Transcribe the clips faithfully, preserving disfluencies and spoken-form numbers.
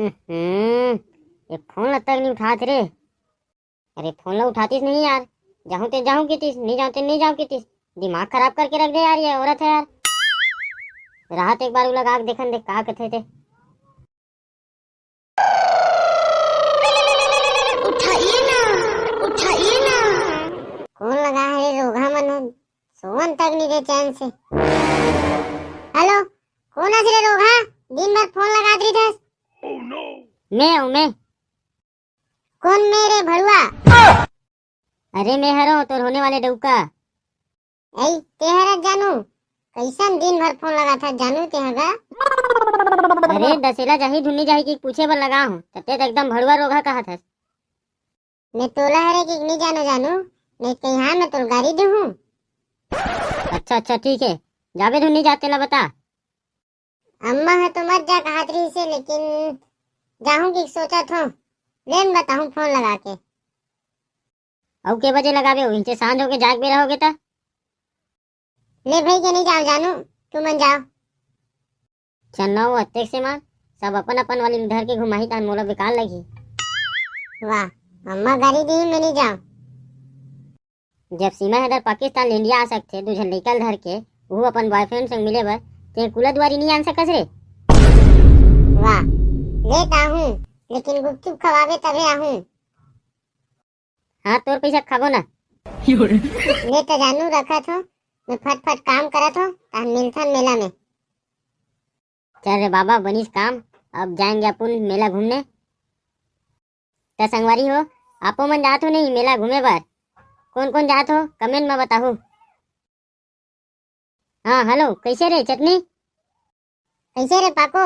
हम्म, ये फोन ला तक नहीं उठात रे। अरे फोन ला उठातीस नहीं यार, जाहूं ते जाहूं कितीस, नहीं जाहूं ते नहीं जाहूं कितीस। दिमाग खराब करके रख दे यार, ये औरत है यार। राहत एक बार उला लगा के देखन दे का कथे ते। उठाइए ना, उठाइए ना। कौन लगा है रे रोगहा मन? सोवन तक नहीं दे चैन से। हेलो, कौन हस रे रोगहा? दिन भर फोन लगा दे रहिथस। मैं हूँ मैं। कौन मैं रे भड़ुआ? अरे मैं हरो तोर होने वाले डउका। ऐ, ते हरस जानू, कैसन दिन भर फोन लगाथस जानू ते ह गा? अरे दसेला जाही धुन्नी जाही कि पूछे बर लगा हूँ, त ते त एकदम भड़ुआ रोगहा कहत हस। मैं तोला हरे कि नहीं जानो जानू, नहीं कहीं हाँ मैं तोला गारी दूँ। अच्छा अच्छा ठीक है, जाबे धुन्नी जा तेला बता। अम्मा ह तो मत जा कहत रहिसे, लेकिन जाहूँ कि सोचत हूँ, लेन बताहूँ फोन लगा के। अउ के बजे लगाबे? उहिंचे सांझ होके जाग बेरा होगे त। ले भाई के नहीं जाओ जानू, तुमन जाओ। चन्ना वो अतेक से मार, सब अपन अपन वाली धर के घुमाही तान मोला बेकार लगही। वाह, अम्मा गारी दी मैं नहीं जाओ। जब सीमा हैदर पाकिस्तान ले इंडिया आ सकथे, दू झन लइका ल धर के, उहू अपन बॉयफ्रेंड संग मिले बर, ते कुला दुआरी नहीं आन सकस रे? वाह, ले त आहूँ, लेकिन गुपचुप खवाबे तभे आहूँ। हाँ, तोर पैसा खाबो ना। ले त जानू रखत हो, मैं फटफट काम करत हो, तहन मिलथन मेला में। चल रे बाबा, बनिस काम, अब जाएंगे अपन मेला घूमने। त संगवारी हो, आपो मन जात हो नहीं मेला घूमे बर? कौन कौन जात हो, कमेंट में बताहू। हाँ, हेलो, कैसे रे चटनी? कैसे रे पाको?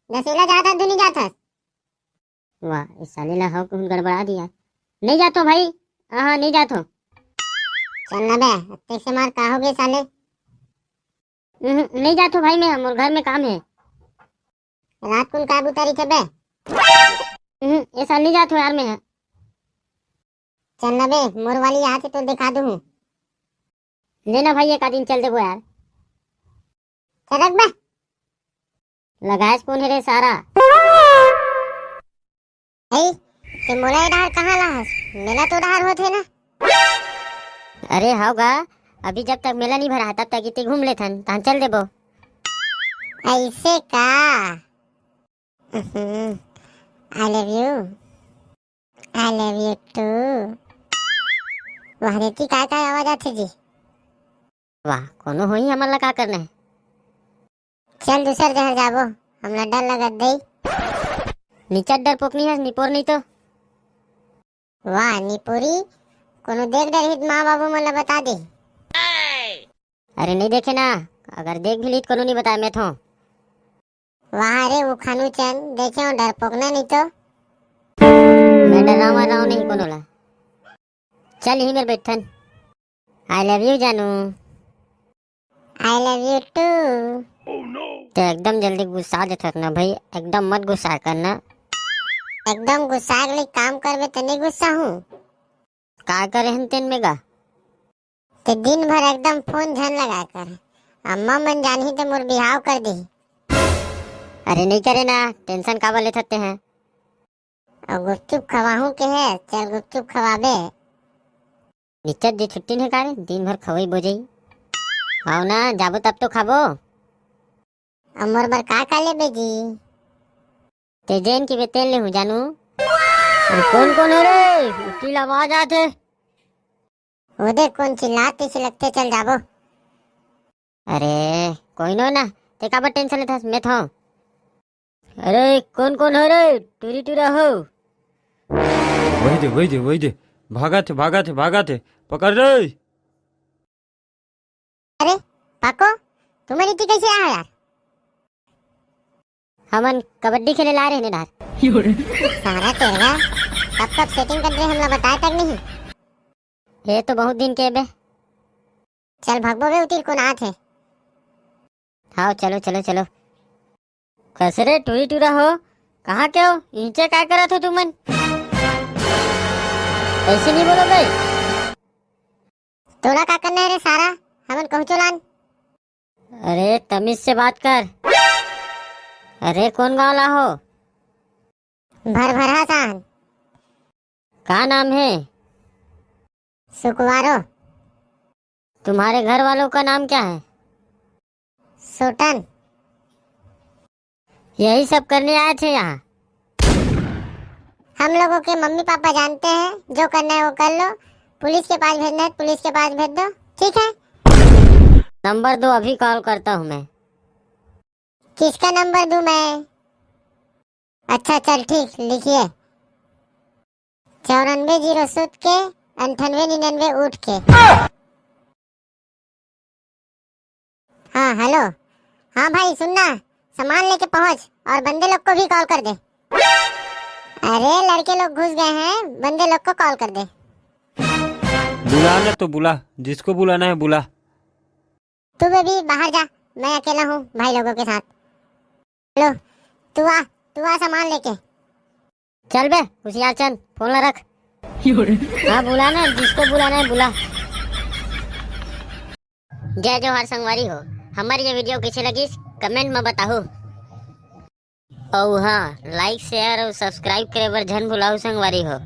दसेला जात हस, धुनी जात हस? वाह, इस साले ला हो कुछ गड़बड़ा दिया। नहीं जात हो भाई, हाँ, हाँ, नहीं जात हो। चल ना बे, अतेक से मार का हो गए साले? हम्म, नहीं जात हो भाई, मैं, मोर घर में काम है। रात कुन का बुतारी थे बे? हम्म, ये साल नहीं जात हो यार मैं। चल ना बे, मोर वाली आथे तो दिखा दूँ। लेना भाई, एक आध दिन चल देबो यार। सरक बे। लगायस कौन है रे सारा? ए, ते मोला ए डहार कहाँ लाहस? मेला तो डहार होत है ना। अरे हाव गा, अभी जब तक मेला नहीं भरा है, तब तक इतने घूम लेथन, तहां चल देबो। ऐसे का? I love you। I love you too। वाह रे, ती काय काय आवाज आथे जी? वाह, कोनो होही, हमन ला का करना है? चल दूसर जहर जाबो, हमला डर लगत दई। निचट डर पोकनी हस, निपोर नहीं तो। वाह निपोरी, कोनो देख डरही त माँ बाबू मन ला बता दे। अरे नहीं देखे ना, अगर देख भी ली त कोनो नहीं बताए मैं थो। वाह रे उखानू चंद, देखे हो डरपोक ना नहीं तो। मैं डरावा रहा नहीं कोनो ला। चल यही मेर बैठन। I love you जानू। I love you too। ते एकदम जल्दी गुस्सा देथस ना भाई, एकदम मत गुस्सा करना। एकदम गुस्सा के लिए काम करबे त नहीं गुस्सा हूँ। का करे हन तेन में गा? ते दिन भर एकदम फोन झन लगा कर, अम्मा मन जानही ते मोर बिहाव कर देही। अरे नहीं करे ना, टेंशन काबर लेथस ते हैं? और गुपचुप खवाहूँ के है, चल गुपचुप खवाबे। निचट जे छुट्टी नहीं का रे, दिन भर खवई बोजई। आओ ना, जाबो तब तो खाबो। अब मोर बर का का लेबे जी? ते जेन की बेतेन ले हूँ जानू। अरे कौन कौन हो रे? इतनी आवाज आत है। वो देख कौन चिल्लात तैसे लगते, चल जाबो। अरे कोई नो ना, ते काबर टेंशन लेथस, मैं थो। अरे कौन कौन हो रे? टूरी टूरा हो? वही दे, वही दे, वही दे। भागा थे, भागा थे, भागा थे। पकड़ रे। अरे पाको, तुमन इति कैसे आए यार? हमन कबड्डी खेले ला रहे ने डार। सारा तेरगा, कब कब सेटिंग कर रहे, हमला बताए तक नहीं। ये तो बहुत दिन के बे। चल भगबो बे, उतिर कोन आत हे। हाव चलो चलो चलो। कस रे टूरी टूरा हो, कहाँ के हो? इहिंचे काय करत हो तुमन? कैसे नहीं बोलो बे? तोला का करना है रे सारा, हमन कहूँ चलान। अरे तमीज से बात कर। अरे कौन गाँव ला हो? भरभरा सान। का नाम है? सुकवारो। तुम्हारे घर वालों का नाम क्या है? सोटन। यही सब करने आए थे यहाँ? हम लोगों के मम्मी पापा जानते हैं, जो करना है वो कर लो। पुलिस के पास भेजना है, पुलिस के पास भेज दो, ठीक है? नंबर दो, अभी कॉल करता हूँ मैं। किसका नंबर दूँ मैं? अच्छा, चल ठीक, लिखिए। चौरानवे जीरो सुत के, अंठानवे निन्यानवे उठ के। हाँ, हेलो। हाँ भाई, सुनना, सामान लेके पहुंच और बंदे लोग को भी कॉल कर दे। अरे, लड़के लोग घुस गए हैं, बंदे लोग को कॉल कर दे। बुलाना तो बुला, जिसको बुलाना है बुला। तू बेबी बाहर जा, मैं अकेला हूँ भाई लोगों के साथ। हेलो, तू आ, तू आ सामान लेके। चल बे होशियार चंद, फोन ला रख। हाँ, बुला ना, जिसको बुलाना है बुला। जय जोहार संगवारी हो, हमर ये वीडियो कइसे लगिस, कमेंट में बताहू। अउ हाँ, लाइक, शेयर अउ सब्सक्राइब करे बर झन भुलाहू संगवारी हो।